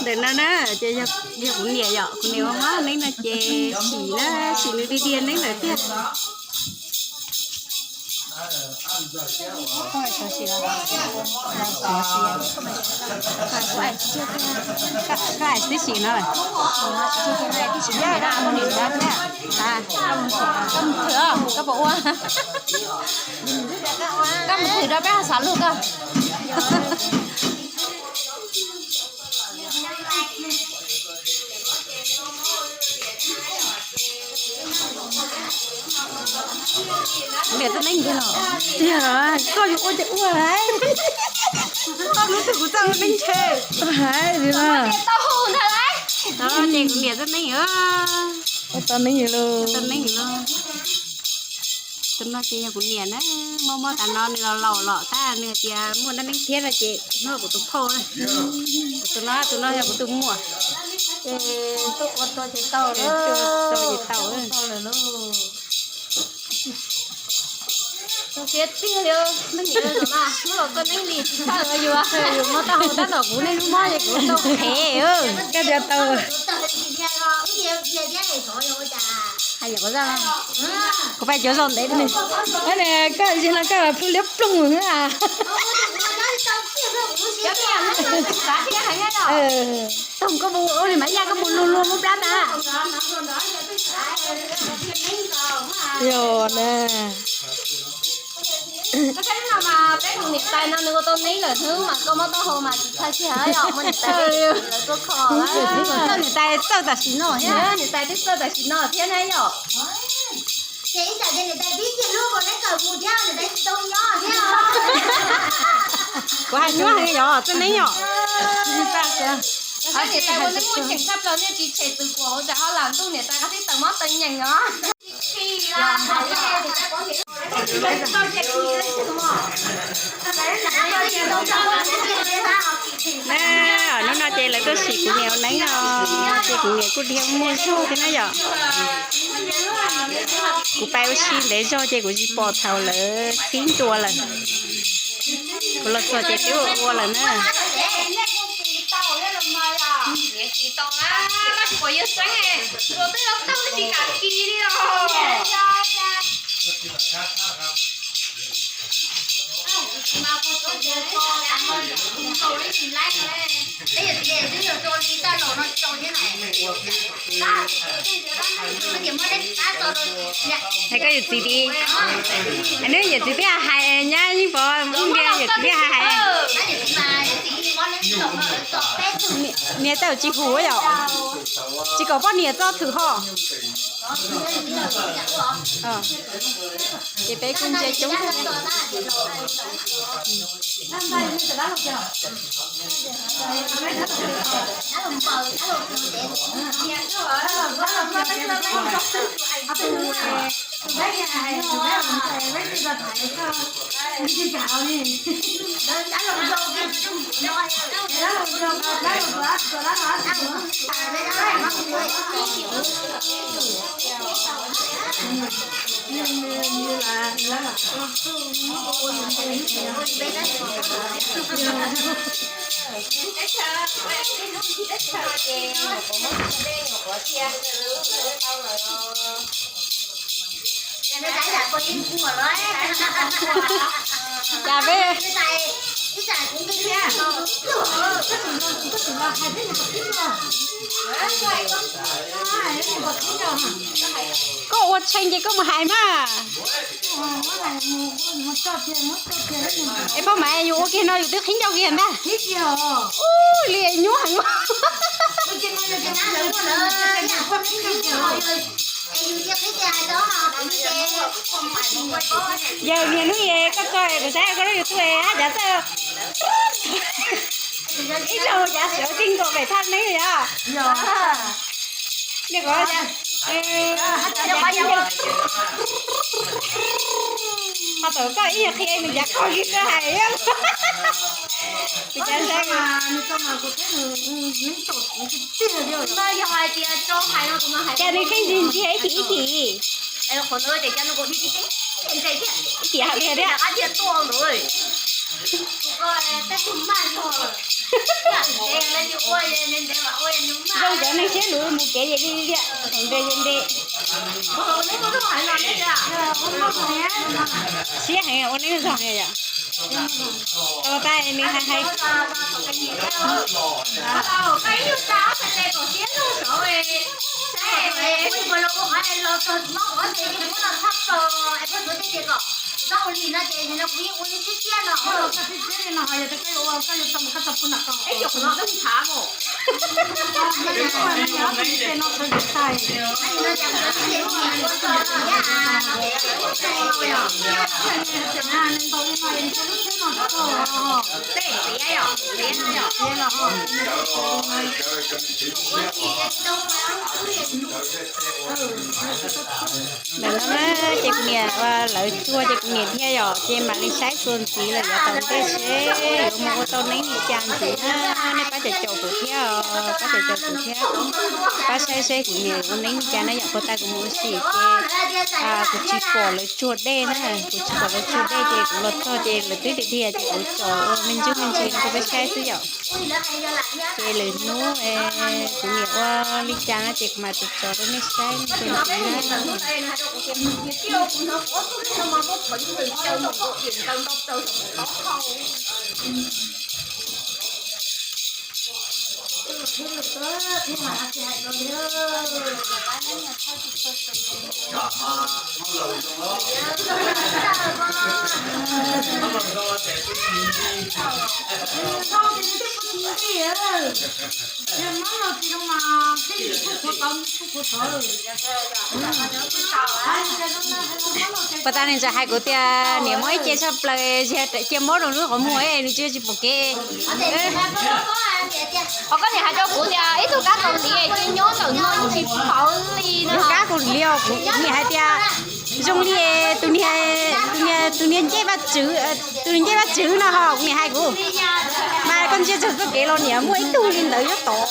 Ntawm no na ces yog kuv niam yom, kuv niam ua mov neeb no ces sim na, sim nws dig diav neeb lawm tiag. Koj hais tib sim no, koj mus thwm, koj puas ua, koj mus thwm rau peb ho xav lug koj. Niam txawj neeb ntag los. Tiag, koj yuav ua ces ua hais. Koj hlub twg kuv txawj ua neeb ntshe. Hais li mas. Ces kuv niam txawj neeb. Ua tau neeb los. Tau neeb los. Tus no ces yog kuv niam na, mob mob tas no nws los laus los tab nws hais tias muaj dab neeb thiab no ces nws kuv tus phauj na. Tus no, tus no yog kuv tus muam. Ces tuaj ua tau ces tau, tau ces tau. Tau tiag tiag li, me nyuam mas hnub los koj neeb li tsis txawj yuav, yuav mob taub hau tab tom kuv niaj hnub mob ces kuv tau qhev. Koj tias tau. Hais yam kuv zaj, kuv pais cov zaum ntev ne. Koj tsis no koj plhu liab ploog na. Toog koj mus ua li mas yaj koj mus luag luag muab plab tas. Yog na. Koj saib no mas peb tus niam tais no nws ua tau neeb lawm xwb mas koj mob taub hau mas tsis txhawj kiag yom, muaj niam tais lawv tuaj kho. Koj niam tais txawj tam sim no thiab, niam tais twb txawj tam sim no thiab na yom. Kuv hais nyuaj heev yom, txawj neeb yom. Saib niam tais ua neeb muaj ceem tshaj plaws nej tsis tshem txwv kuv hauv tsam ho lam ntuj niam tais qab tib tawm mob tawm nyeem os. Na, hnub no ces lawv tuaj sim kuv niam ua neeb no, ces kuv niam kuj dhia muaj zog thiab na yom. Kuv pais ua si ntev zog ces kuv tsis pom thaum lawv txhib ntua lawm. Kuv los txog ces twb ua ua lawm na. Hais koj yawm txiv ti, neb yawm txiv twb hais nyab yeej pov ub npias yawm txiv twb hais hais. Niam tawm tsis hum yom, tsis kom poj niam txo thwm ho. Ces peb kuj ntsia coob. Cas peb koj ua tshee ces koj mus hais mas. Es poj mas yus ua kiag no yus twb qhib ncauj kiag ntag. Ub, li nyuaj heev. Yawg niag hnub es koj tso kuv saib koj lub YouTube haj cav txawj ib zaug cav sawv txij nkaus pem thaj neeb yom. Niag ko, ho thaum koj ib nyuag qhia nws cav qog kiag koj hais. Kuv cav saib. Cas nws kheej ntsia ntsia ib chim ib chim. Ib chim hais li thiab. Zoo cov neeg siab luv mus kev ces li tiag, thaum nres ces nres. Siab heev ua neej zoo yom. Tau tas nws hais hais. Ntawm no na ces kuv niam ua lawv tsuag ces kuv niam thiab yom, ces mam li saib txuas ntxiv lawm yav tom ntej seb yuav mus ua tau neeb li cas ntxiv na. Nej pab caum caum kuv thiab, pab caum caum kuv thiab, pab saib seb kuv niam ua neeb li cas na yom. Puag ta kuv mus ua si ces kuv tsis pom lawv tsuag dej na, kuv tsis pom lawv tsuag dej ces kuv los txog ces lawv twb tiag tiag ces kuv tsom ua me ntsis me ntsis no rau peb saib xwb yom. Ces lwm hnub kuv niam ua li cas no ces kuv mam tsom tsom rau nej saib. Puag ta nws txawm hais kuv tias niam mob ib ce tshaj plaws, cia mob rau lub qhov muag es nws tsis tsis pom kev. Os, koj niam hais rau kuv tias ib tug kab Kaus Lim ces nyob ntawm no tsis paub li no. Kab Kaus Lim, kuv niam hais tias zoo li tus niag, tus niag, tus niag ncej vaj tswv, tus niag ncej vaj tswv no ho kuv niam hais kuv. Mas koj ntsia txog txoj kev los niam muaj ib tug li ntawd nyob tod.